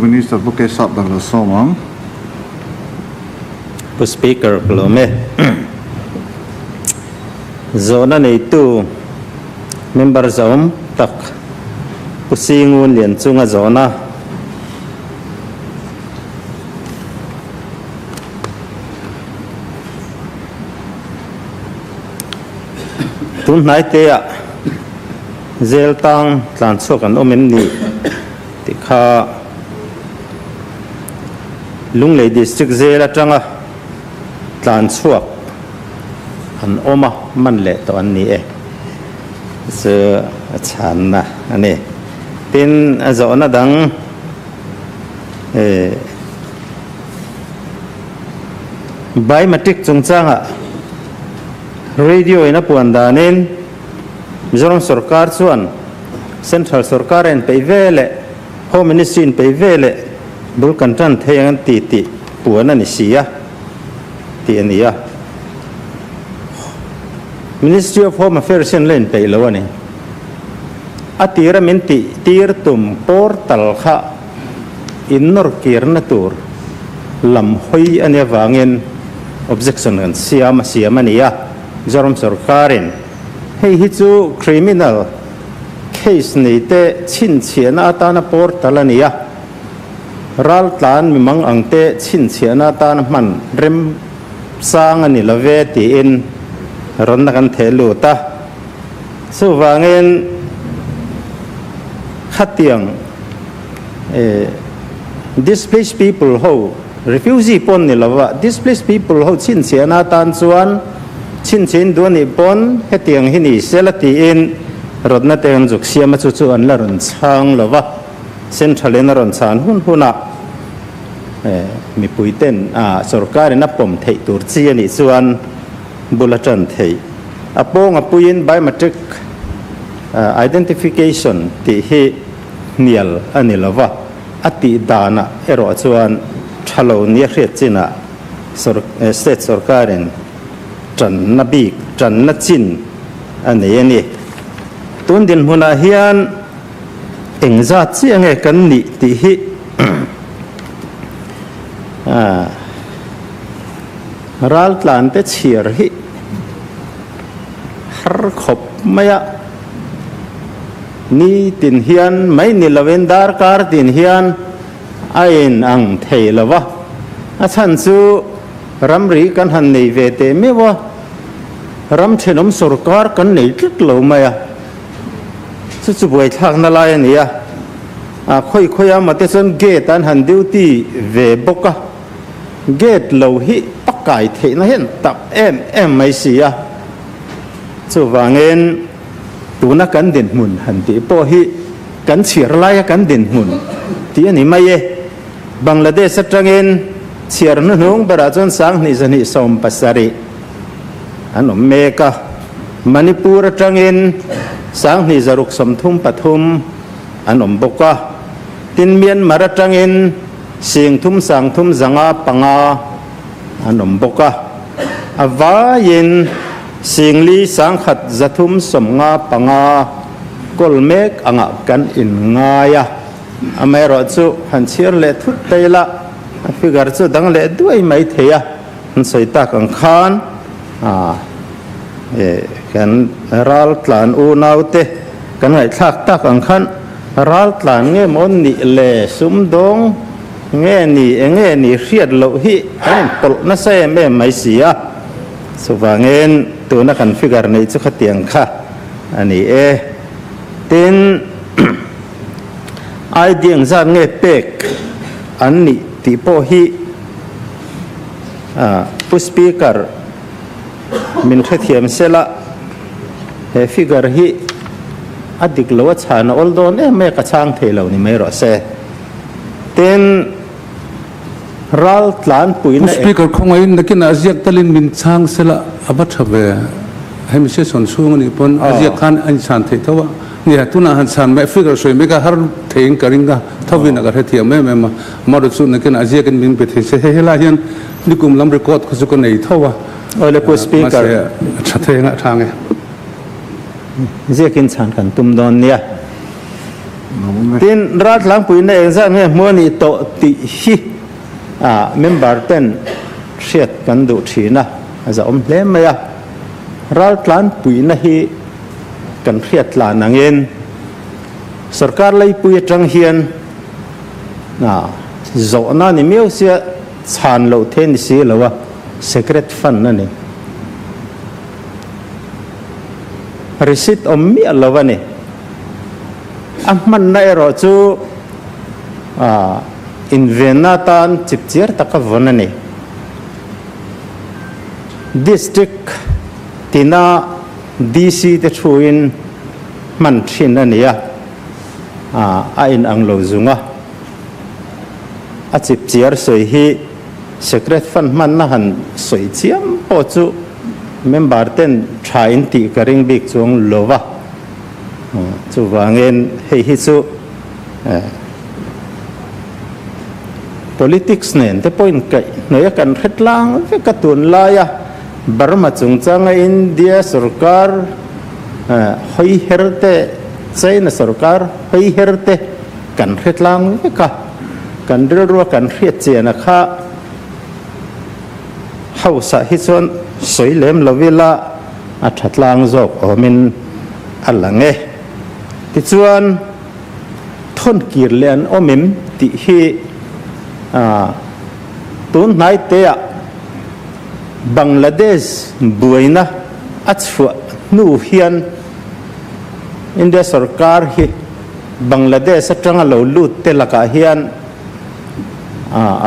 Minister Pu Kesap dah lo sawm ang. Pu Speaker ka lawm e. Zawhna neitu member zawm tak Pu Singun Lianchunga zawhna. Tun hnaiteah zel tang tlan chhuak an awm em ni? Tih kha Lunglei District zel atanga tlan chhuak an awm a, man leh tawh an ni e. Chu a chhanna a ni. Tin, a zawhna dang Biometric chungchanga radio in a puan danin Mizoram sorkar chuan Central sorkar a inpeih ve leh Home Ministry inpeih ve leh bul kan tan thei ang an ti tih puan a ni si a tih a ni a. Ministry of Home Affairs hian la inpeih lo a ni. A tira min tih tir tum portal kha innawr kirna tur lam hawi a nih avangin objection kan siam a siam a ni a. Mizoram sorkarin hei hi chu criminal case nei te chhinchhiahna atana portal a ni a, raltlan mimang ang te chhinchhiahna atana hman rem sang a ni lo ve tiin rawnna kan theh lut a. Chuvangin khatiang displaced people ho, refugee pawn ni lova displaced people ho chhinchhiahna atan chuan chhinchhiahin duh a nih pawn hetiang hi ni sela tiin rawtna te an zuk siam a, chu chu an la rawn chhang lova, central in a rawn chhan hun hunah mipui ten sorkar in a pawm theih tur chi a nih chuan bul a tan theih. A pawng a puiin biometric identification tih hi hnial a ni lova, a tih danah erawh chuan tha lo nia hriat chinah state sorkarin tanna bik, tanna chin a nei a ni. Tun dinhmunah hian engzat chiah nge kan nih tih hi raltlante chhiar hi har khawp mai a. Ni tin hian mai ni lovin darkar tin hian a in ang thei lo va, a chhan chu ramri kan han nei ve teh meuh a, ram thenawm sorkar kan nei tlat lo mai a, chu chu buaithlakna lai a ni a, a khawi khawi a mate chuan gate an han duty ve bawk a, gate lo hi a kai theihna hian tak em em mai si a, chuvangin. Tuna kan dinhmun han tih pawh hi kan chhiar laia kan dinhmun tih a ni mai e. Bangladesh atangin chhiar hnuhnung berah chuan 2270 an awm mek a, Manipur atangin 2633 an awm bawk a, tin Myanmar atangin 3305 an awm bawk a, a vaiin Singli 1335 kawl mek angah kan inngai a, amaherawhchu han chhiar leh thut thei la, a figure chu dang leh duai mai thei a, an sawi tak ang khan kan raltlan unaute kan ngaihthlak tak ang khan raltlan nge maw nih le sumdawng nge ni enge ni hriat loh hi an inpawlh nasa em em mai si a. Chuvangin tuna kan figure neih chu khatiang kha a ni e. Tin, ID engzat nge pek an nih tih pawh hi Pu Speaker min hrethiam sela he figure hi a dik lo a chhan a awl dawn em mai a, ka chhang thei lo ni mai rawh se. Tin, Ral tlanpuina Pu Speaker, khawngaihin nakinah a ziak talin min chhang sela a va tha ve. Hemi session chhung anih pawn a ziak khan a inchhan theih tho a. Nia, tunah han chhan mai figure sawi mai kha har theiin ka ring a, thovin a ka hrethiam em em a. Amaherawhchu chu nakinah a ziakin min pe thei se. Hei helai hian nikum lam record kha chu ka nei tho a. Awle Pu Speaker. Mahse a tha thei ang a, a tha ang e. Ziakin chhan kan tum dawn nia. Tin, raltlangpuina engzat nge hmu a nih tawh tih hi member ten hriat kan duh thin a, a zahawm hle mai a. Raltlanpuina hi kan hriat tlan angin sorkar leipui atang hian zawhna ni miau sia chhan loh thei ni si lo a, secret fund a ni. Receipt awm miah lo a ni. A hmanna erawh chu invenna atan chipchiar taka vawn a ni. District tina DC te thuin hman thin a ni a, a inang lo zung a. A chipchiar sawi hi Secret Fund hmanna han sawi chiam pawh chu member ten tha in tih ka ring bik chuang lo va. Chuvangin hei hi chu politics nen te pawh inkaihhnawih a kan hre tlang vek a tunlaia Burma chungchanga India sorkar hawi her te China sorkar hawi her te kan hre tlang vek a, kan rilrua kan hriat chian a kha House ah hi chuan sawi lem lo ila a tha tlang zawk awmin a lang e. Tichuan thawn kir leh an awm em tih hi tun hnai te ah Bangladesh buaina a chhuah hnu hian India sorkar hi Bangladesh atanga lo lut te lakah hian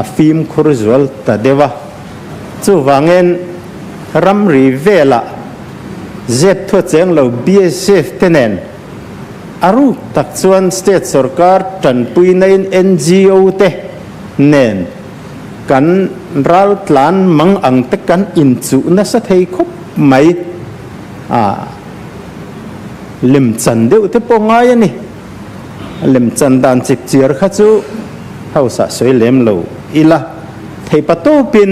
a fimkhur zual ta deuh a. Chuvangin ramri velah zep thua cheng lo BSF te nen a ruk tak chuan state sorkar tanpuinain NGO te nen kan raltlan mang ang te kan inchuh nasa thei khawp mai a, lemchan deuh te pawh ngai a ni. Lemchan dan chip chiar kha chu House ah sawi lem lo ila, theipa tawpin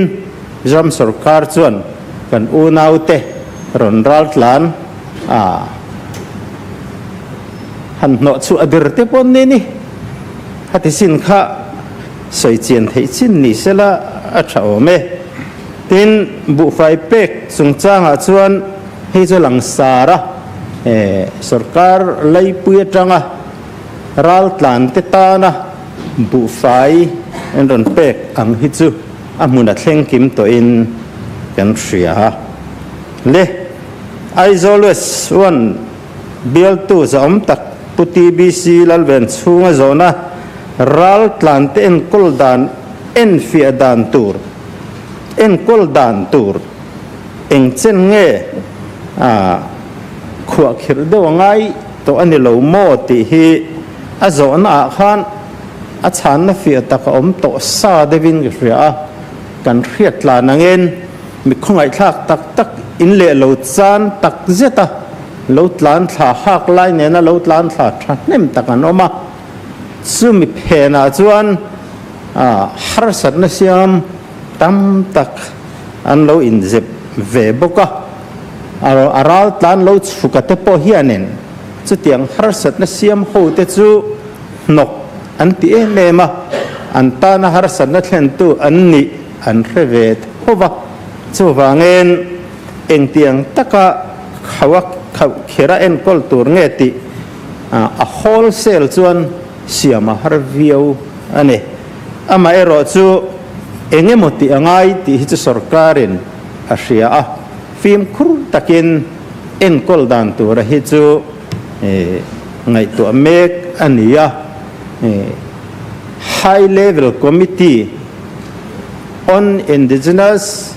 Mizoram sorkar chuan kan unaute rawn raltlan a han hnawh chhuah dir te pawh an ni ni. Khati sin kha sawi chian theih chin ni sela a tha awm e. Tin, buhfai pek chungchangah chuan hei chu langsar a, sorkar laipui atanga raltlan te tana buhfai an rawn pek ang hi chu a hmun a thleng kim tawhin kan hria a. Le Aizawl West one bialtu zahawm tak Pu TBC Lalven chhunga zawhna raltlan te enkawl dan enfiah dan tur enkawl dan tur eng chen nge a khuahkhirh deuh a ngai tawh a ni lo maw tih hi a zawhna ah khan a chhanna fiah tak a awm tawh sa deuhin ka hria a, kan hriat tlan angin mi khawngaihthlak tak tak in leh lo chan tak zet a lo tlan thla hak lai nena lo tlan thla thahnem tak an awm a, chumi phenah chuan harsatna siam tam tak an lo inzep ve bawk a, a ral tlan lo chhuk a te pawh hianin chutiang harsatna siam ho te chu hnawk an ti em em a, an tana harsatna thlentu an nih an hre ve tho va. Chuvangin engtiang taka khauh khauh khera enkawl tur nge tih a wholesale chuan siam a har viau a ni. Amaherawh chu eng emaw tih a ngai tih hi chu sorkarin a hria a, fimkhur takin enkawl dan tura hi chu ngaihtuah mek a ni a. High Level Committee on Indigenous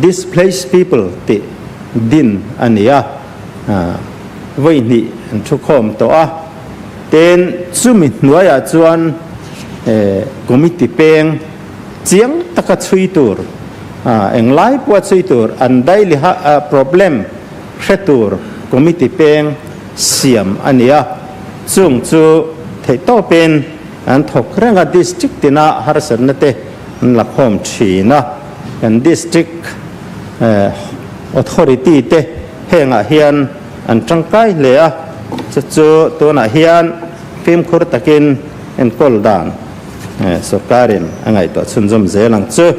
Displaced People tih din a ni a, vawi hnih an thukhawm tawh a. Tin, chumi hnuaiah chuan committee peng chiang taka chhui tur, englai pawha chhui tur, an daily problem hre tur committee peng siam a ni a. Chung chu theihtawpin an thawk reng a, district tina harsatna te an la khawm thin a. Kan district authority te hengah hian an tangkai hle a. Chu chu tunah hian fimkhur takin enkawl dan sorkarin a ngaihtuah chhunzawm zel ang chu.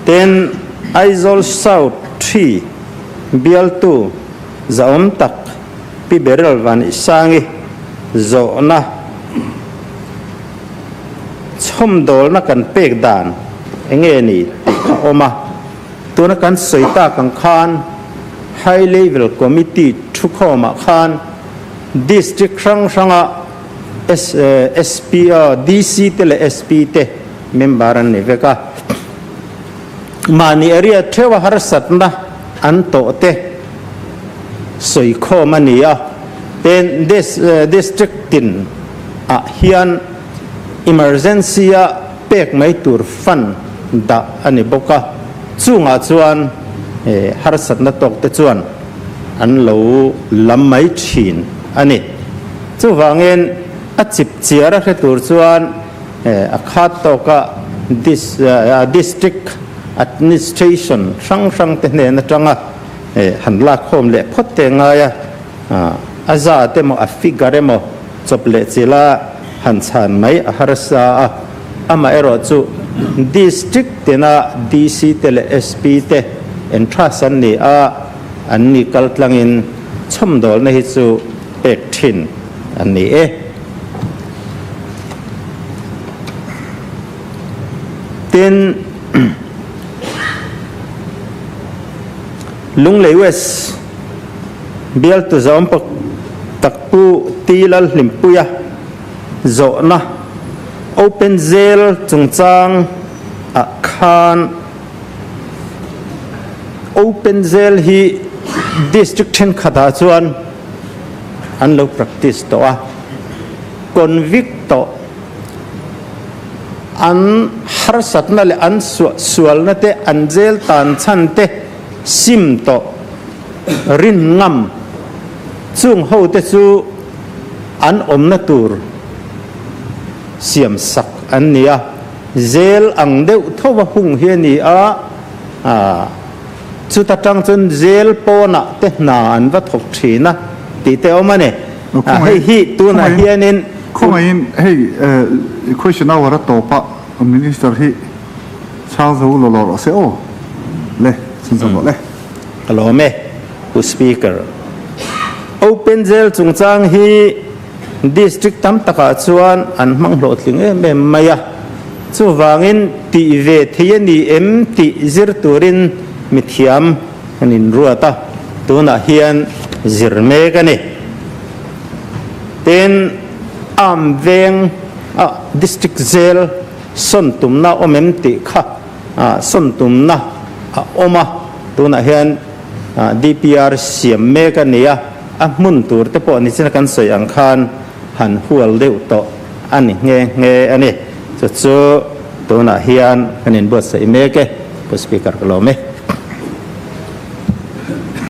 Tin, Aizawl South Ṭhi bialtu zahawm tak Pi Beryl Vanisangi zawhna chhawmdawlna kan pek dan enge ni tih kha awm a. Tuna kan sawi tak ang khan High Level Committee thukhawmah khan District hrang hranga SP, DC te leh SP te member an ni vek a. Mahni area theuha harsatna an tawh te sawikhawm a ni a. Tin, District tin ah hian emergency a pek mai tur fund dah a ni bawk a, chungah chuan harsatna tawk te chuan an lo lam mai thin a ni. Chuvangin a chip chiar a hre tur chuan a khat tawka district administration hrang hrang te hnen atanga han lakkhawm leh phawt te ngai a, a zat emaw a figure emaw chawp leh chila han chhan mai a harsa a, amaherawh chu District tina DC te leh SP te entrance an ni a, an ni kaltlangin chhawmdawlna hi chu pek thin an ni e. Tin, Lunglei West bialtu zawm tak Pu T Lalhlimpuia zawhna Open Jail chungchang ah khan Open Jail hi District thenkhat ah chuan an lo practice tawh a, convict tawh an harsatna leh an suahsualna te an jail tan chhan te sim tawh rin ngam chung ho te chu an awmna tur siam sak an ni a, zel ang deuh tho a hung hi a ni a, chuta tang chuan zel pawnah te hna an va thawk thin a tih te a awm a ni. Hei hi tunah hianin. Khawngaihin hei question hour a tawp a Minister hi chhang zo lo lo rawh se aw le chhunzawm rawh le. Ka lawm e Pu Speaker. Open Jail chungchang hi District tam takah chuan an hmang hlawhtling em em mai a, chuvangin tih ve thei a ni em tih zir turin mithiam an inruat a, tunah hian zir mek a ni. Tin, Arm veng a District Jail sawn tumna awm em tih kha sawn tumna a awm a, tunah hian DPR siam mek a ni a, a hmun tur te pawh nichin kan sawi ang khan han hual deuh tawh a ni nghe nghe a ni. Chu chu tunah hian kan inbuatsaih mek e, Pu Speaker ka lawm e.